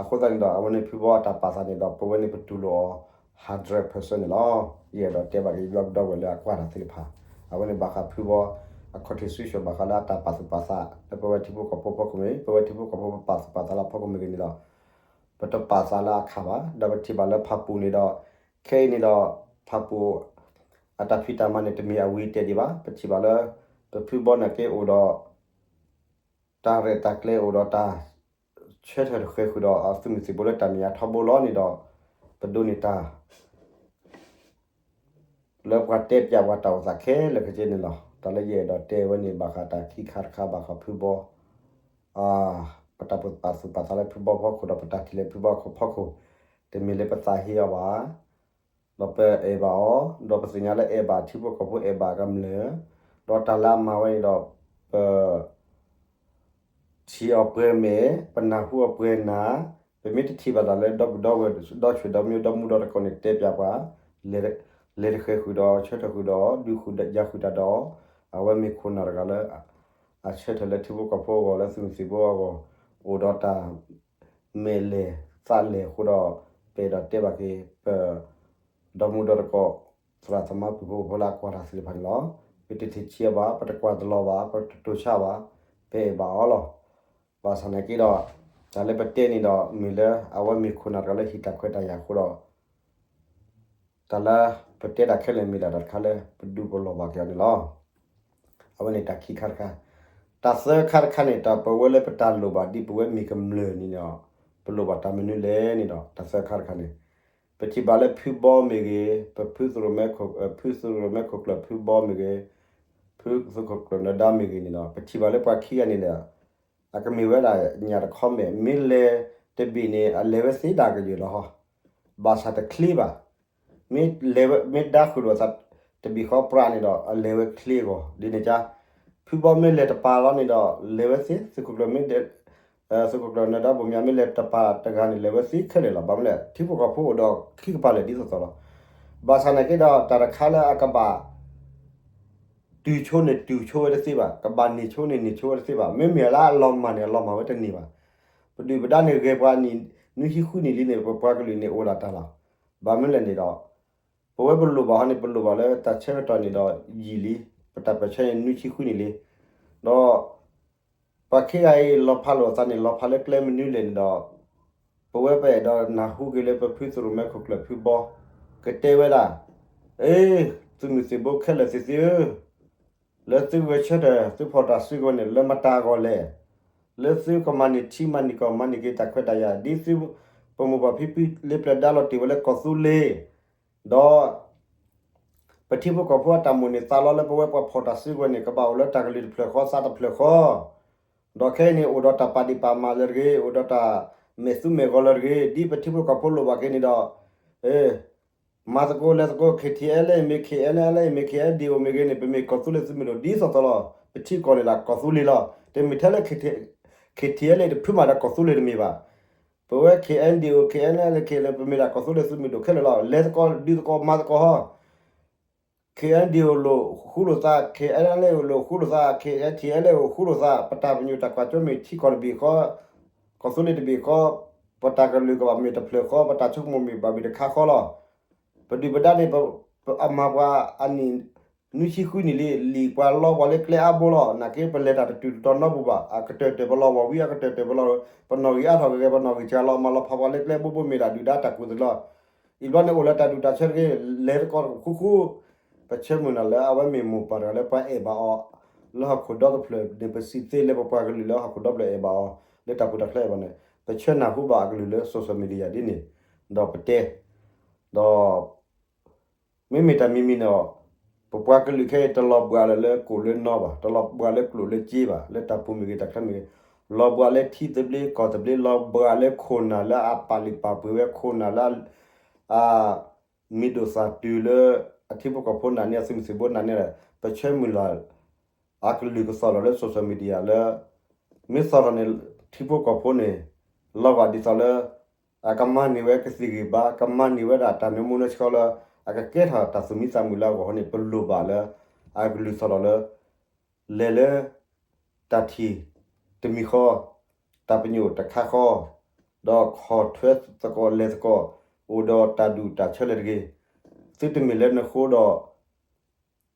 အဃိသတးန့ၣ်ဒီး အဝဲန့ၣ်ဖုဘီအတၢ်ပာ်သးန့ၣ်ဒီး ပဝဲန့ၣ်ပတူၢ်လိာ်အီၤ hundred percent န့ၣ်လီၤ. ယအဲၣ်ဒိးတဲဘၣ်က့ၤ ဒီပုၢ်ဒီဝဲၢ်လၢအကွၢ်တၢ်သ့ၣ်တဖၣ်, အဝဲန့ၣ်ဘၣ်ဃးဖုဘီ အ contribution ဘၣ်ဃးလၢအတၢ်ပာ်သူၣ်ပာ်သး လၢပဝဲထံဖိကီၢ်ဖိဖီခိၣ်မ့ၢ်ဂ့ၤ, ပဝဲထံဖိကီၢ်ဖိပပာ်သူၣ်ပာ်သးလၢအဖီခိၣ်မ့ၢ်ဂ့ၤန့ၣ်ဒီး ပတပာ်သးလၢအခါဘၣ်. ဒီးပထံၣ်ဘၣ်လၢဖၣ်ပူၣ်န့ၣ်ဒီး ခဲအံၤန့ၣ်ဒီး ဖၣ်ပူၣ် အတၢ်ဖံးတၢ်မၤန့ၣ် တမ့ၢ်အဝံၤတဲာ်ဒံးဘၣ်. ပထံၣ်ဘၣ်လၢ ပဖုဘီနာ်က့အိၣ်ဒီး တၢ်ရဲၣ်တၢ်ကျဲၤအိၣ်ဒီးတၢ် ဆၢထၢၣ်ဃဲၤဃုာ်ဒီးအသုးမုၢ်သံၣ်ဘိလၢတၢ်မဲာ်ညါထီဘိလီၤန့ၣ်ဒီး ပဒိးန့ၢ်တၢ် လၢပှၤတဲပျးပှၤတၢ်အိၣ်သးခဲလၢာ်ခဲဆ့န့ၣ်လီၤ. တၢ်လၢယအဲၣ်ဒိးတဲဝဲန့ၣ် ဘၣ်ဃးတၢ်ခံခါတခါ ဘၣ်ဃးဖုဘီ ပတၢ်ပာ်သူၣ်ပာ်သးလၢဖုဘီဖီခိၣ်ဒီး ပတၢ်ထံၣ်လၢဖုဘီခိၣ်ဖီခိၣ်, တမ့ၢ်လၢပသးဟ့အီၤဘၣ်, ဒီးပအဲၣ်ဘၣ်အီၤ, ဒီးပသ့ၣ်ညါလၢအဲၣ်ဘၣ်ထံဖိကီၢ်ဖိအဲၣ်ဘၣ်ကမျၢၢ်, ဒီးတၢ်လၢအမၤဝဲန့ၣ်ဒီး ပ ထံၣ်အီၤပှဲၤမဲာ်, ပနၢ်ဟူအီၤပှဲၤနၢ်, ပမ့ၢ်တထံၣ်ဘၣ်တၢ်လၢဒီပုၢ်ဒီဝဲၢ် ဒီဆွေဒီမုၣ်ဒီမူဒီတကိးန့ၣ် တဲပျးပှၤ, လဲၤ လဲၤတဃဲၤဃုာ်ဒီး ဆၢထၢၣ်ဃုာ်ဒီး ဒုးဃုာ်ယၤဃုာ်တၢ်ဒီး အဝဲမ့ၢ်ခိၣ်နၢ်တဂၤလၢ အဆၢထၢၣ်လၢထံဖိကီၢ်ဖိအဂီၢ် လၢသုးမုၢ်သံၣ်ဘိအဂီၢ် အိၣ်ဒီးတၢ် မဲာ်လဲၤသးလဲၤအဃိဒီး ပအဲၣ်ဒိးတဲဘၣ်က့ၤ ပ ဒီမုၢ်ဒီတကိး သရၣ်သမါပုၢ်ဖိဝဲၢ်ဖိလၢအကွၢ်တၢ်သ့ၣ်တဖၣ်န့ၣ်လီၤ. ပတထံၣ်ဆံးအီၤဘၣ်, ပတကွၢ်တလီၤဘၣ်, ပတတိၢ်ဆါဘၣ်, ပအဲၣ်ဘၣ်အီၤလီၤ. ဘၣ်ဆၣ်နာ်က့ဒီး တၢ်လၢပတဲန့ၣ်ဒီး မ့ၢ်လၢအဝဲမ့ၢ်ခိၣ်နၢ်တဂၤလၢဟံးတၢ်ခွဲးတၢ်ယာ်အဃိဒီး တၢ်လၢပတဲတၢ်ခဲလၢာ်မ့ၢ်ဒၣ်တၢ်တခါလၢ ပဒုးပလီၢ်ဘၣ်က့ၤအီၤန့ၣ်လီၤ. အဝဲန့ၣ်တၢ်ခံခါတခါ, တၢ်သၢခါတခါန့ၣ် တၢ်ပဝဲလၢပတၢ်လိၣ်ဘၣ်ဒ်ပဝဲမ့ၢ်ကမျၢၢ်န့ၣ်ဒီး ပလိၣ်ဘၣ်တၢ်မနုၤလဲၣ်န့ၣ်ဒီး တၢ်သၢခါတခါန့ၣ် ပထံၣ်ဘၣ်လၢဖုဘီမ့ၢ်ဂ့ၤ, ပဖုသုးရိၣ်မဲခိၣ်, ဖုသုးရိၣ်မဲခိၣ်ကျၢၢ်ဖုဘီမ့ၢ်ဂ့ၤ, ဖုသုးခိၣ်ကျၢၢ်နၢၤဒါမ့ၢ်ဂ့ၤန့ၣ်ဒီး ပထံၣ်ဘၣ်လၢပှၤခံဂၤန့ၣ်ဒီး အကမ့ၢ်ဝဲဒၣ်ညၣ်တခီမဲာ်, မ့ၢ်လဲၤတဘ့ၣ်န့ၣ် အလဲၤဝဲသ့ဒၣ်ကယၢၢ်လီၤဟီ, ဘၣ်ဆၣ်တချ့ဘၣ်. မ့ၢ်လဲၤဝဲ, မ့ၢ်ဒါဃုာ်လိာ်သးတဘ့ၣ်ဃီပြးန့ၣ်ဒီး အလဲၤဝဲချ့အဂီၢ် ဒ်န့ၣ်ကါ, ဖုဘီမ့ၢ်လဲၤတပၤလီၤန့ၣ်ဒီး လဲၤဝဲသ့, သုးခိၣ်ကျၢၢ်မ့ၢ် သုးခိၣ်ကျၢၢ်နၢၤဒါဘိၣ်မၠး မ့ၢ်လဲၤတပၤတဂၤန့ၣ် လဲၤဝဲသ့ခဲလၢာ်လီၤ. ဘၣ်မနုၤလဲၣ် ထံဖိကီၢ်ဖိအိၣ်ဒီးခံကပၤလၢာ်ဒ်သိးသိးလီၤ. ဘၣ်ဆၣ်နာ်က့ဒီး တၢ်တခါလၢအကဘၣ် တုၤဆိန့ၣ်တုၤဆိဝဲတသ့ဘၣ်, ကဘၣ်န့ၢ်ဆိန့ၣ်န့ၢ်ဆိဝဲတသ့ဘၣ်, မ့မ့ၢ်လၢအလီၤမၢ်န့ၣ် အလီၤမၢ်ဝဲတန့ၢ်ဘၣ်. ပဒုၣ်ပဒါန့ၣ်ဂဲၤပှၤနံၣ်နွံဆံဃုနံၣ်လံန့ၣ် ပပှၤကလုာ်န့ၣ်အိၣ်ဒၣ်တၢ်လီၤ. ဘၣ်မနုၤလဲၣ်န့ၣ်ဒီး ပဝဲပလိၣ်ဘၣ်ဟီန့ၣ် ပလိၣ်ဘၣ်လၢတၢ်ဆၢကတီၢ်န့ၣ်ဒီးယံာ်လံ, ပတၢ်ပၢၢ်ဆၢန့ၣ်နွံဆံဃုနံၣ်လံ. ဒီး ပှၤခံဂၤအံၤလီၤဖးလိာ်အသးန့ၣ် လီၤဖးလၢကျဲမနုၤလဲၣ်န့ၣ်ဒီး ပဝဲပအဲၣ်ဒိးနၢ်ဟူက့ၤလၢပဖုသုးရိၣ်မဲခိၣ်ကျၢၢ်ဖုဘီ ကတဲဝဲဒၣ်, အ့, သုးမုၢ်သံၣ်ဘိခဲလၢာ်သ့ၣ်သ့ၣ်ဧၢ, လၢသုဂဲၤဆၢထၢၣ် သုဖီၣ်တၢ်စုကဝဲၤန့ၣ် လၢမတၤအဂီၢ်လဲၣ်, လၢသုကမၤန့ၢ်ထံမၤန့ၢ်ကီၢ် မၤန့ၢ်က့ၤတၢ်ခွဲးတၢ်ယာ် ဒ်သုပမိၢ်ပၢ်ဖံဖုလ့ပျၢၤဒါလီၤတ့ၢ်ဝဲလၢကီၢ်သူလ့ၤ ဒီး ပထံဖိကီၢ်ဖိအတၢ်မိၣ်န့ၢ်သးလီလၢပဝဲပှၤဖီၣ်တၢ်စုကဝဲၤန့ၣ် ကဘၣ်အိၣ်လၢတၢ်ကလုၢ်တဖျၢၣ်ဃီ သးတဖျၢၣ်ဃီ, ဒီးခဲအံၤန့ၣ် အိၣ်ဒီးတၢ်ပာ်ဒ့ၣ်ပာ်မၤလၢတဂ့ၤ, အိၣ်ဒီးတၢ်မဲာ်သူမဲာ်ဂီၤလၢတဂ့ၤ, ဒ်ပထံဖိကီၢ်ဖိလိၣ်ဘၣ်က့ၤန့ၣ်ဒီး မၤသကိးလဲၤသကိး K T L မ့ၢ် K N L မ့ၢ် K N D O မ့ၢ်ဂ့ၤန့ၣ် ပမ့ၢ်ကီၢ်သူလ့ၤသုးမုၢ်ဒိၣ် ဒ်သိးသိးလီၤ. ပထံကီၢ်န့ၣ်ဒၣ်ကီၢ်သူလ့ၤလီၤ. တမ့ၢ်ထဲလၢ K T L တဖုမးဒီးကီၢ်သူလ့ၤတမ့ၢ်ဘၣ်. ပဝဲ K N D O, K N L န့ၣ် ပမ့ၢ်ဒၣ်ကီၢ်သူလ့ၤသုးမုၢ်ဒိၣ်ခဲလၢာ်လီၤ. လဲၤသကိး ဒုးသကိး မၤသကိးဟီ K N D O လိၣ်ဃူလိာ်သး, K N L A လိၣ်ဃူလိာ်သး, K N T L A လိၣ်ဃူလိာ်သး, ပတၢ်ပညိၣ်တၢ်ကွၢ်စိမ့ၢ်ထံကီၢ်တဘ့ၣ်ဃီ, ကီၢ်သူလ့ၤတဘ့ၣ်ဃီ, ပတၢ်ကလုၢ်ကဘၣ်မ့ၢ်တဖျၢၣ်ဃီ, ပတၢ်ဆိကမိၣ်မ့ၢ်ဘၣ်မ့ၢ်တခါဃီလီၤ. ပဒုၣ်ပဒါန့ၣ် အမၤပှၤအနံၣ်နွံဆံဃုနံၣ်လံ, လံာ်ပှၤလီပှၤလၢကျဲအါဘိလီၤ. နာ်က့ပလဲၤတၢ်တတုၤတတီၤနီတပူၤဘၣ်. အကတၢၢ်တၢၢ်ပလီၢ်ဝီၤဝံၤ အကတၢၢ်တၢၢ်ပလီၢ်, ပနီၣ်ဂံၢ်အါထီၣ်ဂ့ၤဂ့ၤ ပနီၣ်ဂံၢ်စှၤလီၤ မၤလီၤဖးပှၤလၢကျဲဘိဘိမ့ၢ်ဒၣ်ဒုၣ်ဒါတၢ်ကူၣ်သ့လီၤ. အံၤဘျီန့ၣ်အိၣ်လၢတၢ်ဒူၣ်တၢ်ဆၢတဂ့ၤ, လဲၤသကိးဃူဃူ, ပဆၢမုၢ်လၢ်လၢအဝဲမ့ၢ်မိၢ်ပၢ်တဂၤလၢပှၤအဲၣ်ဘၣ်အီၤ, လၢဟီၣ်ခိၣ်ဒီတဖျၢၣ်န့ၣ် ပစံးသ့လၢပပှၤကလုာ်လၢဟီၣ်ခိၣ်ဒီဖျၢၣ်အဲၣ်ဘၣ်အီၤ, လၢတၢ်ပူၤတၢ်ချၢအဲၣ်ဘၣ်န့ၣ် ပဆၢနၢ်ဟူဘၣ်အကလုၢ်လၢ social media ဒ်န့ၣ်, ဒီးပတဲ, ဒီး မ့မ့ၢ်တၢ်မံၤမံၤန့ၣ်, ပပှၤကလုာ်ခဲအံၤ တလီၤဘှါလၢၤလၢကိၣ်လၢနီဘၣ်, တလီၤဘှါလၢကျိၣ်လၢစ့ဘၣ်, လၢတၢ်ပူၤမ့ၢ်ဂ့ၤ တၢ်ချၢမ့ၢ်ဂ့ၤ, လီၤဘှါလၢထံသဘျ့ကီၢ်သဘျ့, လီၤဘှါလၢခိၣ်နၢ်လၢအပာ်လုၢ်ပာ်ပှ့ၤဝဲ, ခိၣ်နၢ်လၢ အမံၤဒိၣ်သၣ်တုၤလၢအထံဖိကီၢ်ဖိနာ်န့ၢ် အသုးမုၢ်သံၣ်ဘိနာ်န့ၢ်ဒီး ပဆၢမုၢ်လၢ် အကလုၢ်ကသီၣ်လီၤလၢ social media လၢ မ့ၢ်သီၣ်ထီၣ်န့ၣ် ထံဖိကီၢ်ဖိန့ၣ် လီၤဂာ်ဒ်သိးလၢ အကမၤန့ၢ်ဝဲကသံၣ်ဂံၢ်ဘါ, ကမၤန့ၢ်ဝဲဒၣ်တၢ်နၢမူနၢဆှီလၢ အကကဲထီၣ်တၢ်သူၣ်မံသးမုာ်လၢအဂီၢ်န့ၣ် ပလိၣ်ဘၣ်လၢ အကလုၢ်သီၣ်လီၤလၢ လဲၤလၢ တၢ်ထံၣ်တမံၤဃီ, တၢ်ပညိၣ်တခါဃီ, ဒီးခီၣ်ထွဲသကိးလဲၤသကိး, အိၣ်ဒီးတၢ်ဒူၣ်တၢ်ဆၢလၢၤတဂ့ၤ. သုတမ့ၢ်လၢနဃိဒီး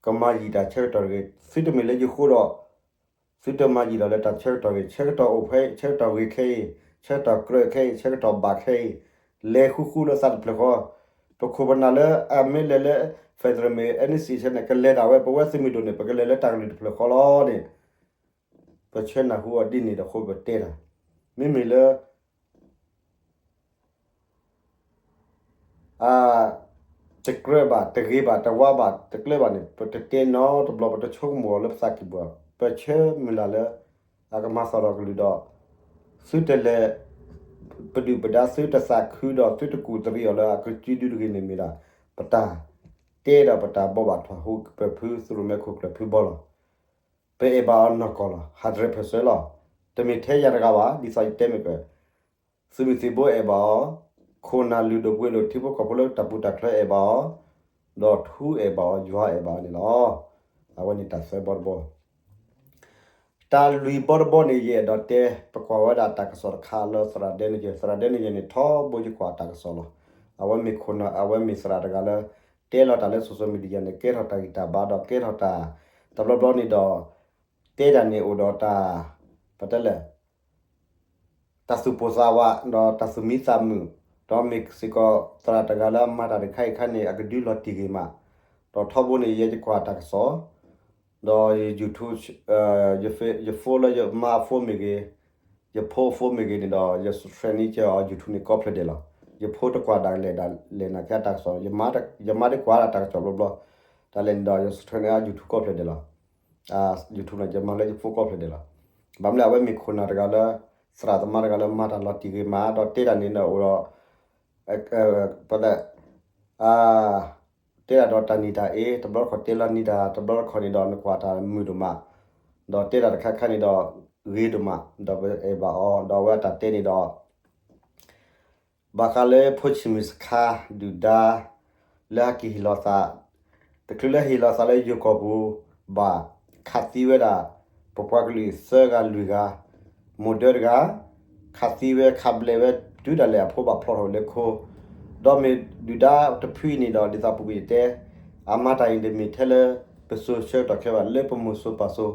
ကမၤယံာ်တၢ်ဆၢကတီၢ်တဂ့ၤ. သုတမ့ၢ်လၢယဃိဒီး သုတမၤယံာ်ဒီးလၢတၢ်ဆၢကတီၢ်ဂ့ၤ, ဆၢကတီၢ်အိၣ်ဖဲ, ဆၢကတီၢ်ဂ့ၤခဲအံၤ, ဆၢကတီၢ်ကြၢးခဲအံၤ, ဆၢကတီၢ်ဘၣ်ခဲအံၤ, လဲၤဃူဃူလၢသးတဖျၢၣ်ဃီ, ပခိၣ်ပနၢ်လၢအမ့ၢ်လဲၤလၢ federal မ့ၢ် N C C န့ၣ် ကလဲၤဒၣ်ဝဲ, ပဝဲသုးမုၢ်ဒိၣ်န့ၣ် ပကလဲၤလၢတၢ်ကလုၢ်တဖျၢၣ်ဃီလီၤန့ၣ် ပဆၢနၢ်ဟူအီၤဒ်န့ၣ်ဒီးအဃိပတဲတၢ်, မ့မ့ၢ်လၢ အ တကြၢးဘၣ် တဂ့ၤဘၣ် တဝါဘၣ် တကျဲဘၣ်န့ၣ် ပတတဲနီတဘျီ ပတဆိကမိၣ်အီၤလၢပသးကံၢ်ပူၤ, ပဆၢမုၢ်လၢ်လၢ အကမၤသီၣ်ထီၣ်ကလုၢ်ဒီး သုတလဲၤ ပဒုၣ်ပဒါ သုတသးခုဒီး သုတကူၣ်တရံးအီၤလၢအကစုဒုတဂ့ၤန့ၣ်မ့ၢ်ဒၣ် ပတၢ်တဲဒီးပတၢ်ဘိးဘၣ်ထွဲဟူ ပဖုသုးရိၣ်မဲခိၣ်ကျၢၢ်ဖုဘီလီၤ. ပအဲၣ်ဘၣ်အီၤနီၢ်ကီၢ်လီၤ hundred percent လီၤ. တမ့ၢ်ထဲယၤတဂၤဘၣ် ဒ်သိးယတဲမ့ၢ်က သုးမုၢ်သံၣ်ဘိအဲၣ်ဘၣ်အီၤ, ခိၣ်နၢ်လုၢ်ဒိၣ်ပှ့ၤဒိၣ်ထံဖိကီၢ်ဖိလၢတၢ်ပူၤတၢ်ချၢအဲၣ်ဘၣ်အီၤ, ဒီးထူအဲၣ်ဘၣ်အီၤ ယွၤအဲၣ်ဘၣ်အီၤန့ၣ်လီၤ. အဝဲန့ၣ်တၢ်သၢဘီတဘီ တၢ်လွံၢ်ဘီတဘီန့ၣ် ယအဲၣ်ဒိးတဲ ပကွၢ်ဝဲဒၣ်တၢ်ကစီၣ်တခါလၢသရၣ်ဒဲန့ၣ်ယဲ သရၣ်ဒဲန့ၣ်ယဲန့ၣ် ထီဘိယကွၢ်တၢ်ကစီၣ်လီၤ. အဝဲမ့ၢ်ခိၣ်နၢ် အဝဲမ့ၢ်သရၣ်တဂၤလၢ တဲလီၤတၢ်လၢ social media န့ၣ် ကဲထီၣ်တၢ်ဂံၢ်တၢ်ဘါဒီးကဲထီၣ်တၢ် တဘျီဘျီန့ၣ်ဒီး တဲတၢ်န့ၣ်အိၣ်ဒီးတၢ် ပတဲလဲၣ် တၢ်သူၣ်ပိၢ်သးဝး ဒီးတၢ်သူၣ်မံသးမုာ်, ဒီးမ့ၢ်စ့ၢ်ကီးသရၣ်တဂၤလၢအမၤတၢ်တခါအံၤခါန့ၣ် အကဒုလီၤတံၢ်ဂ့ၤမး, ဒီးထီဘိန့ၣ် ယဲယကွၢ်တၢ်ကစီၣ်, ဒီးယ YouTube ယ phone လၢယမါအ phone မ့ၢ်ဂ့ၤ, ယဖိအ phone မ့ၢ်ဂ့ၤန့ၣ်ဒီး ယ subscribe န့ၢ်က့ၤအီၤ YouTube န့ၣ် ကိးဖျၢၣ်ဒဲးလီၤ. ယဖိတကွၢ်ဒၣ်လဲာ်ဒၣ်လဲာ်နာ်က့တၢ်ကစီၣ်, ယမါဒ်ကွၢ်ဒၣ်တၢ်ကစီၣ်ဘျီဘျီ, ဒၣ်လဲာ်န့ၣ်ဒီး ယ subscribe န့ၢ်အီၤ YouTube ကိးဖျၢၣ်ဒဲးလီၤ. YouTube န့ၣ် ယမၤလၢယ phone ကိးဖျၢၣ်ဒဲးလီၤ. ဘၣ်မနုၤလဲၣ် အဝဲမ့ၢ်ခိၣ်နၢ်တဂၤလၢ သရၣ်သမါတဂၤလၢမၤတၢ်လီၤတံၢ်ဂ့ၤမး ဒီးတဲတၢ်န့ၣ်ဒီးအိၣ်ဒီး ပတဲ တဲတၢ်ဒီးတၢ်နံၣ်တၢ်အ့ တဘျီတခီၣ်တဲလီၤနံၣ်တၢ် တဘျီတခီၣ်န့ၣ်ဒီးနကွၢ်တၢ်မုာ်ဒိၣ်မး, ဒီးတဲတၢ်တခါခါန့ၣ်ဒီး ဂ့ၤဒိၣ်မး, ဒီးပအဲၣ်ဘၣ်အီၤ ဒီးအဝဲအတၢ်တဲန့ၣ်ဒီး ဘၣ်ဃးလၢဖိဆံးမုၢ်စခါ ဒုၣ်ဒါ လၢဟဲက့ၤဟ့ၣ်လီၤသး, တချုးလၢဟ့ၣ်လီၤသးလၢယိၤကီၢ်ပူၤဘၣ်, ခးသံဝဲဒၣ် ပပှၤကလုာ်သၢဂၤလွံၢ်ဂၤ, မိၢ်ဒၢတဂၤ, ခးသံဝဲခးဘျဲးဝဲ တုၤဒၣ်လဲာ်အဖိဘၣ်ဖျီထီၣ်လၢခိ, ဒီးမ့ၢ်ဒုၣ်ဒါတဖုအံၤန့ၣ်ဒီး ဒ်သိးပူၤကွံာ်ယတဲ အမၤတၢ်အံၤတမ့ၢ်ထဲလၢ ပစိၤဆၢကတီၢ်ခဲဘၣ် လၢပမိၢ်စိၤပၢ်စိၤ,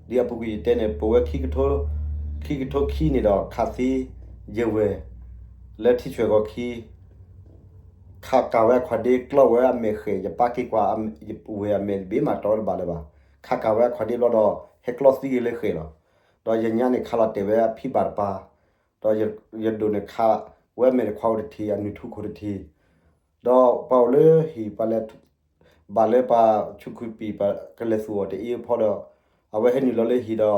ဒ်အပူၤကွံာ်ယတဲန့ၣ် ပဝဲခံကထိခံဆံခံန့ၣ်ဒီး ခးသံယဝဲၢ် လၢထံဆွဲၣ်ဂီၤခံ, ခးကၢ်ဝဲအခီၣ်ဒ့ ကျီဝဲအမဲာ်ဃဲၣ် ယပၢ်က့ၤကွၢ် ဝဲၢ်အမဲာ်တဘ့ၣ်မးတီတဘၣ်လၢၤဘၣ်, ခးကၢ်ဝဲအခီၣ်ဒ့ဘျီဒီး ဟဲကျီသံက့ၤလၢဃဲၣ်လီၤ. ဒီးယညါန့ၣ်ခးလီၤတဲာ်ဝဲအဖံဘၣ်တပၤ, ဒီးယဒိၣ်န့ၣ်ခးဝဲအမဲာ်တခွါအိၣ်တထံး အနုၢ်ထူခိၣ်တထံး, ဒီးပှၤအိၣ်လၢဟံၣ် ပှၤလဲၤ ဘၣ်လၢပှၤဆူၣ်ခုပံာ် ပကလဲၤသူၣ်အီၤတအ့ၣ်ဖီဒီး အဝဲဟဲနုာ်လီၤလၢ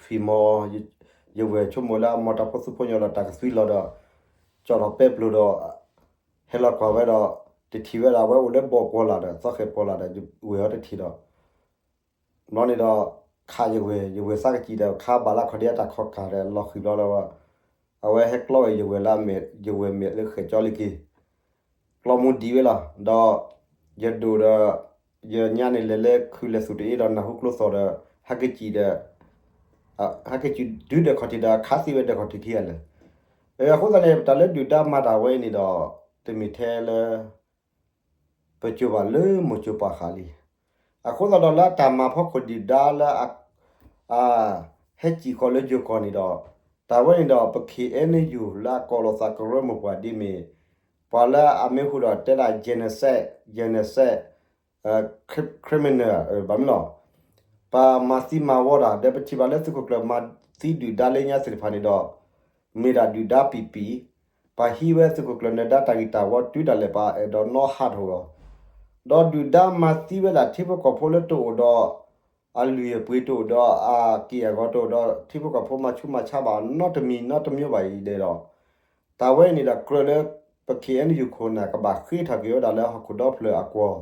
ဟံၣ်ဒီး ထွံၣ်မီၤ ယဝဲၢ်ဆိကမိၣ်လၢအမီၤတၢ်ဖိသူဖိညီဒီးတၢ်ကသွံလီၤဒီး ကၠီၣ်ထီၣ်ပဲပျိၤဒီး ဟဲလီၤကွၢ်ဝဲဒီး တထံၣ်ဝဲဒၣ် အဝဲအိၣ်လၢဘီၣ်ပှီၢ်လာ်ဒီး သီဃဲၣ်ပှီၢ်လာ်ဒီး ဝဲၢ်အီၤတထံၣ်ဒီး ဘျီန့ၣ်ဒီး ခးယဝဲၢ် ယဝဲၢ်သးကစံၣ်ဒီး ခးဘၣ်လၢခီၣ်ဒ့အတၢ်ခီၣ်ကၢ်ဒီး လီၤဃံၤဘျီဒီး အဝဲဟဲကျီဝဲယဝဲၢ်လၢအမဲာ် ယဝဲၢ်မဲာ်လၢဃဲၣ်ကၠီလံက့ၤ ကျီမူဒံးဝဲလီၤ. ဒီးယဒိၣ်ဒီး ယညါန့ၣ်လဲၤလၢခုးလဲၤသူၣ်တအ့ၣ်ဒီးနၢ်ဟူကျိသီၣ်ဒီး ဟဲကစံၣ်ဒီး ဟဲကစံၣ်တုၤဒၢးခီၣ်ထံးဒီး ခးသံဝဲဒၢးခီၣ်ထံးခံဂၤလၢာ်. အဃိသတးန့ၣ် တၢ်လၢဒုၣ်ဒါမၤတၢ်ဝဲအံၤန့ၣ်ဒီး တမ့ၢ်ထဲလၢ ပစိၤဘၣ်လၢမိၢ်စိၤပၢ်ဃးလံ. အဃိသတးဒီးလၢအတၢ်မၤဖီခိၣ်ဒုၣ်ဒါလၢ ဟဲစံၣ်ဃီၤလၢယိၤကီၢ်န့ၣ်ဒီး တၢ်ဝဲန့ၣ်ဒီး ပ ခ့ၣ်အဲၣ်ယူၣ် လၢအကိးလီၤသးကရၢမိၢ်ပှၢ်ဒ်မ့ၢ် ပှၤလၢအမ့ၢ်ဟူဒီးတဲဒၣ် genocide, genocide criminal ဘၣ်မနုၤလီၤ. ပှၤမၤသံမၤဝီတၢ် ဒီးပထံၣ်ဘၣ်လၢသုးခိၣ်ကျၢၢ်မၤသံဒုၣ်ဒါလၢညါသ့ၣ်တဖၣ်န့ၣ်ဒီး မ့ၢ်ဒၣ်ဒုၣ်ဒါပံာ်ပံာ်, ပှၤဟံးဝဲသုးခိၣ်ကျၢၢ်နၢၤဒါတၢ်ဂံၢ်တၢ်ဝီတုၤဒၣ်လဲာ်ပှၤအဲၣ်ဒိးနီၣ်ဟးထီၣ်အီၤ, ဒီးဒုၣ်ဒါမၤသံဝဲဒၣ်ထံဖိကီၢ်ဖိလၢတအိၣ်ဒီး အလုၢ်အပှ့ၤတအိၣ်ဒီးအက့ၢ်အဂီၤတအိၣ်ဒီး ထံဖိကီၢ်ဖိမၤဆူးမၤဆါဘၣ်နီတမံၤနီတမျိုးဘၣ်အံၤဒီး တၢ်ဝဲအံၤန့ၣ်ဒီးကြၢးလၢ ပ ခ့ၣ်အဲၣ်ယူၣ် ခိၣ်နၢ်ကဘၣ်ဃ့ထီၣ်က့ၤဝဲဒၣ်လၢဟီၣ်ခိၣ်ဒီဖျၢၣ်အကွီၢ်,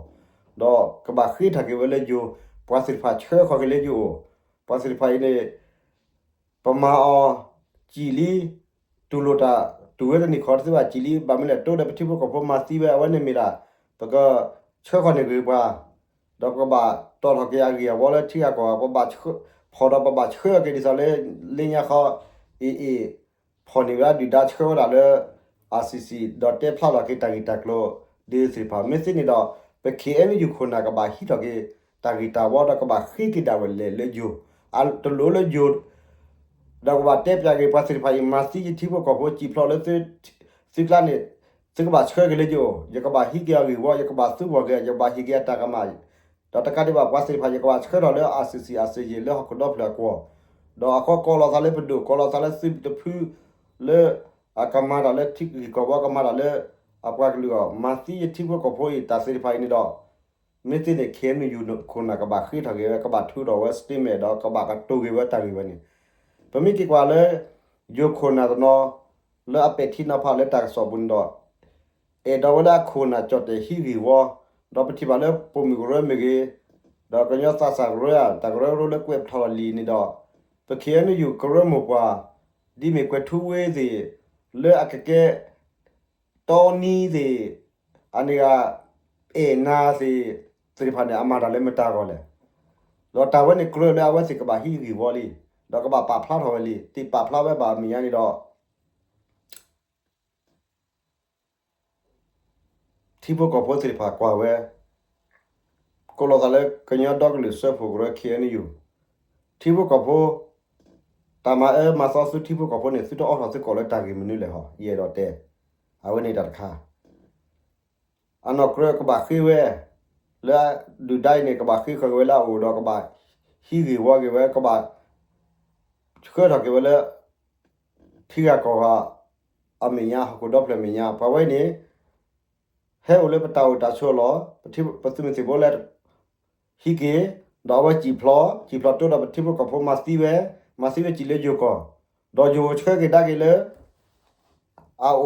ဒီးကဘၣ်ဃ့ထီၣ်က့ၤဝဲလၢယိၤ, ပှၤသ့ၣ်တဖၣ်ဆှၢဃီၤက့ၤလၢယိၤအိၣ်, ပှၤသ့ၣ်တဖၣ်အံၤန့ၣ် ပမၤအီၤစံၣ်လံ, တူၢ်လိာ်တၢ် တူၢ်ဝဲတနံၣ်ခီတသ့ဘၣ်စံၣ်လံ, ဘၣ်မနုၤလဲၣ် တိဒီးပထံဖိကီၢ်ဖိမၤသံဝဲအဝဲန့ၣ်မ့ၢ်ဒၣ် ပကဆှၢဃီၤန့ၢ်ဂ့ၤပှၤ, ဒီးပကဘၣ်တီၣ်ထီၣ်က့ၤအဂံၢ်အဝီလၢထံဂၤကီၢ်ဂၤ, ပဘၣ် ဖီၣ်ဒီးပဘၣ်ဆှၢက့ၤဒ်သိးလၢ လၢညါဃီ အ့ၣ်အ့ၣ် ဖီၣ်န့ၢ်ဝဲဒၣ်ဒုၣ်ဒါဆှၢဝဲဒၣ်လၢ ICC ဒီးတဲဖျါလီၤက့ၤတၢ်ဂ့ၢ်တၢ်ကျိၤ ဒ်သ့ၣ်တဖၣ် မ့ၢ်သ့န့ၣ်ဒီး ပ ခ့ၣ်အဲၣ်ယူၣ် ခိၣ်နၢ်ကဘၣ်ဟံးထီၣ်က့ၤ တၢ်ဂ့ၢ်တၢ်ဝီဒီးကဘၣ်ဃ့က့ၤဒၣ်ဝဲလဲၣ်လၢယိၤ, တလိၣ်လၢယိၤ ဒီးကဘၣ်တဲပၠးက့ၤပှၤသ့ၣ်တဖၣ်အံၤ မၤသံယထံဖိကီၢ်ဖိ စံၣ်ဖျိးလၢသုကျါန့ၣ် သုကဘၣ်ဆှၢက့ၤလၢယအိၣ်, ယကဘၣ်ဟံးက့ၤအဂ့ၢ်ဝီ, ယကဘၣ်သူအီၤက့ၤ, ယကဘၣ်ဟ့ၣ်က့ၤအတၢ်ကမၣ်, ဒီးတကးဒံးဘၣ် ပှၤသ့ၣ်တဖၣ် ယကဘၣ်ဆှၢထီၣ်လၢ ICC ICJ လၢဟီၣ်ခိၣ်ဒီဖျၢၣ်အကွီၢ်, ဒီးအဃိကိးလီၤသးလၢပဒိၣ် ကိးလီၤသးလၢသုးတဖု လၢ အကမၤတၢ်လၢထံဂ့ၢ်ကီၢ်ဝီ ကမၤတၢ်လၢ အပှၤကလုာ်အဂီၢ် မၤသံယထံဖိကီၢ်ဖိအံၤ တၢ်သ့ၣ်တဖၣ်အံၤန့ၣ်ဒီး မ့ၢ်သ့န့ၣ် ခ့ၣ်အဲၣ်ယူၣ် ခိၣ်နၢ်ကဘၣ်ဃ့ထီၣ်က့ၤဝဲ ကဘၣ်ထုးထီၣ်ဝဲ statement ဒီးကဘၣ်ကတိၤက့ၤဝဲတၢ်ဂ့ၢ်ဝဲန့ၣ်, ပမ့ၢ်က့ၤကွၢ်လၢ ယိၤခိၣ်နၢ်တနီၤ လၢအပဲာ်ထံနီၤဖးလၢတၢ်ကစီၣ်ပူၤန့ၣ်ဒီး အဲၣ်ဒိးဝဲလၢအခိၣ်နၢ်ကၠီၣ်တဲၣ်ဟံးဂ့ၢ်ဝီ, ဒီးပထံၣ်ဘၣ်လၢပိာ်မုၣ်ကရၢမ့ၢ်ဂ့ၤ, ဒီးကညီသးစၢ်ကရၢ တၢ်ကရၢကရိလၢကွဲးဖျါထီၣ်လံန့ၣ်ဒီး ပ ခ့ၣ်အဲၣ်ယူၣ် ကရၢမိၢ်ပှၢ် ဒ်မ့ၢ်ကွဲၤထူဝ့သ့ၣ် လၢအကကဲ တီနံသ့ၣ် အန့ၣ်ဂၤ အဲၣ်နၤသ့ၣ်သ့ၣ်တဖၣ်န့ၣ် အမၤတၢ်လၢမတၤအဂီၢ်လဲၣ်. ဒီးတၢ်ဝဲန့ၣ်ကြၢးလၢအဝဲသ့ၣ်ကဘၣ်ဟံးဂ့ၢ်ဝီလံ, ဒီးကဘၣ်ပာ်ဖျါထီၣ်ဝဲလံ, တ့ၢ်ပာ်ဖျါဝဲဘၣ်အမဲာ်ညါန့ၣ်ဒီး ထံဖိကီၢ်ဖိသ့ၣ်တဖၣ်ကွၢ်ဝဲ, ကိးလီၤသးလၢကညီဒီကလုာ်စၢဖှိၣ်ကရၢ ခ့ၣ်အဲၣ်ယူၣ်, ထံဖိကီၢ်ဖိ, တၢ်မၤအၢမၤသီသုထံဖိကီၢ်ဖိန့ၣ် သုတအိးထီၣ်သုကိာ်လၢတၢ်ဂ့ၢ်မနုၤလဲၣ်ဟီ, ယအဲၣ်ဒိးတဲ, အဝဲန့ၣ်တၢ်တခါ အနီၢ်ကြၢးကဘၣ်ဃ့ဝဲ, လၢဒုၣ်ဒါအံၤန့ၣ် ကဘၣ်ဃ့ဃီၤက့ၤဝဲလၢအအိၣ်ဒီးကဘၣ်ဟံးဂ့ၢ်ဝီက့ၤဝဲ, ကဘၣ်ဆှၢထီၣ်က့ၤဝဲလၢ ထံဂၤကီၢ်ဂၤအမဲာ်ညါ, ဟီၣ်ခိၣ်ဒီဖျၢၣ်အမဲာ်ညါ, ပှၤဝဲန့ၣ် ဟဲအိၣ်လၢပတၢ်အိၣ်တၢ်ဆိးအလီၢ်, ပသုးမုၢ်သံၣ်ဘိလၢ ဟံးက့ၤ, ဒီးအဝဲစံၣ်ဖျိး, စံၣ်ဖျိးတိဒီးပထံဖိကီၢ်ဖိမၤသံဝဲ, မၤသံဝဲစံၣ်လၢယိၤကီၢ်, ဒီးယိၤဆှၢက့ၤဒါက့ၤလၢ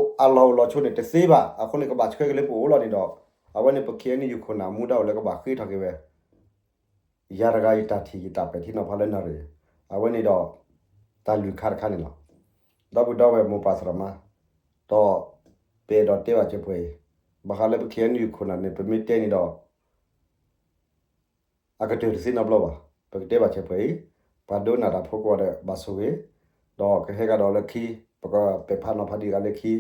အလီၢ်အိၣ်လီၢ်ဆိးန့ၣ်တသ့ဘၣ်. အဃိန့ၣ် ကဘၣ်ဆှၢက့ၤလၢပအိၣ်လီၤန့ၣ်ဒီး, အဝဲန့ၣ်ပ ခ့ၣ်အဲၣ်ယူၣ် ခိၣ်နၢ်မူဒါအိၣ်လၢကဘၣ်ဃ့ထီၣ်က့ၤဝဲ ယၤတဂၤယတၢ်ထံၣ်ယတၢ်ပဲာ်ထံနီၤဖးလၢနၣ်ရံၣ်, အဝဲန့ၣ်ဒီး တၢ်လုၢ်ခါတခါန့ၣ်လီၤ. ဒီပုၢ်ဒီဝဲၢ်မိၢ်ပၢ်သရၣ်သမါ, ဒီးပအဲၣ်ဒိးတဲဘၣ်စဲးဖှဲးအံၤ, ဘၣ်ဃးလၢပ ခ့ၣ်အဲၣ်ယူၣ် ခိၣ်နၢ်န့ၣ် ပမ့ၢ်တဲန့ၣ်ဒီး အကတၢၢ်တသ့နီတဘျီဘၣ်. ပကတဲဘၣ်စဲးဖှဲးအံၤ, ပှၤဒိကနၣ်တၢ်ဖိကိးဂၤဒဲးဘၣ်ဆိၣ်ဂ့ၤ, ဒီးကဟဲကဒီးလၢခံ, ပကပဲာ်ဖးနီၤဖးဒံးဂၤလၢခံ,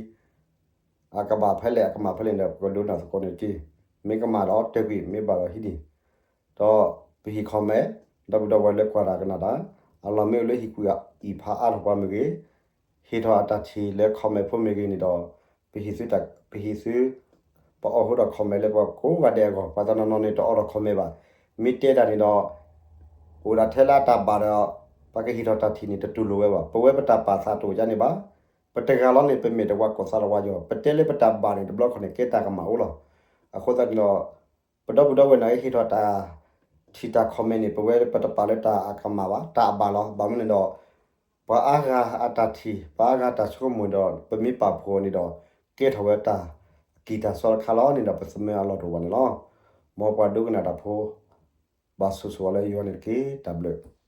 အကဘၣ်ဖဲလဲၣ်အကမၣ်ဖဲလဲၣ်န့ၣ်ဒီး ပကဒိကနၣ်သကိးန့ၣ်တက့ၢ်. မ့ၢ်ကမၣ်ဒီးတဲာ်ကွံာ်, မ့ၢ်ဘၣ်ဒီးဟံးန့ၢ်, ဒီးပဟံၣ် comment, ဒီပုၢ်ဒီဝဲၢ်လၢကွၢ်တၢ်ကနၣ်တၢ်, အလီၢ်မ့ၢ်အိၣ်လၢဟံၣ်ကွံာ်အံၤဖးအါထီၣ်ပှၤမ့ၢ်ဂ့ၤ, ဟ့ၣ်ထီၣ်အတၢ်ထံၣ်လၢ comment ဖိမ့ၢ်ဂ့ၤန့ၣ်ဒီး, ပဟ့ၣ်သု, ပဟ့ၣ်သု, ပအီၣ်ဟိဒီး comment လၢပှၤကိးဂၤဒဲးအဂီၢ်, ပှၤတနီၤနီၤန့ၣ် တအီၣ်ဒီး comment ဘၣ်. မ့ၢ်တဲတၢ်န့ၣ်ဒီး, အိၣ်ဒၣ်ထဲလၢအတၢ်ဘၣ်ဒီး, ပှၤကဟ့ၣ်ထီၣ်တၢ်ထံၣ်န့ၣ် တတူၢ်လိာ်ဝဲဘၣ်. ပဝဲပတၢ်ပာ်သးတအိၣ်ဒ်န့ၣ်ဘၣ်. ပတဂၤလီၤန့ၣ် ပမဲာ်တဝါကိၢ်သးတဝါယီၤ, ပတဲလၢပတၢ်ဘၣ်န့ၣ် တဘျီခီန့ၣ် ကဲတၢ်ကမၣ်အိၣ်လီၤ. အဃိသတးန့ၣ်ဒီး ပဒီပုၢ်ဒီဝဲၢ်န့ၣ် ဟ့ၣ်ထီၣ်တၢ်ထံၣ်တၢ် comment န့ၣ် ပဝဲပတပာ်လၢတၢ်အကမၣ်ဘၣ်, တၢ်အဘၣ်လီၤ. ဘၣ်မနုၤန့ၣ်ဒီး, ပှၤအါဂၤအတၢ်ထံၣ်, ပှၤအါဂၤတၢ်ဆိကမိၣ်ဒီး ပမ့ၢ်ပာ်ဖှိၣ်န့ၣ်ဒီး, ကဲထီၣ်ဝဲတၢ်အကံၢ်တၢ်စီတခါလီၤန့ၣ်ဒီး ပသမၢအလီၢ်တအိၣ်ဘၣ်န့ၣ်လီၤ. မ်ပှၤဒိကနၣ်တၢ်ဖိ, ဘၣ်ဆိၣ်ဂ့ၤလၢယွၤန့ၣ်တက့ၢ်. တၢ်ဘျုး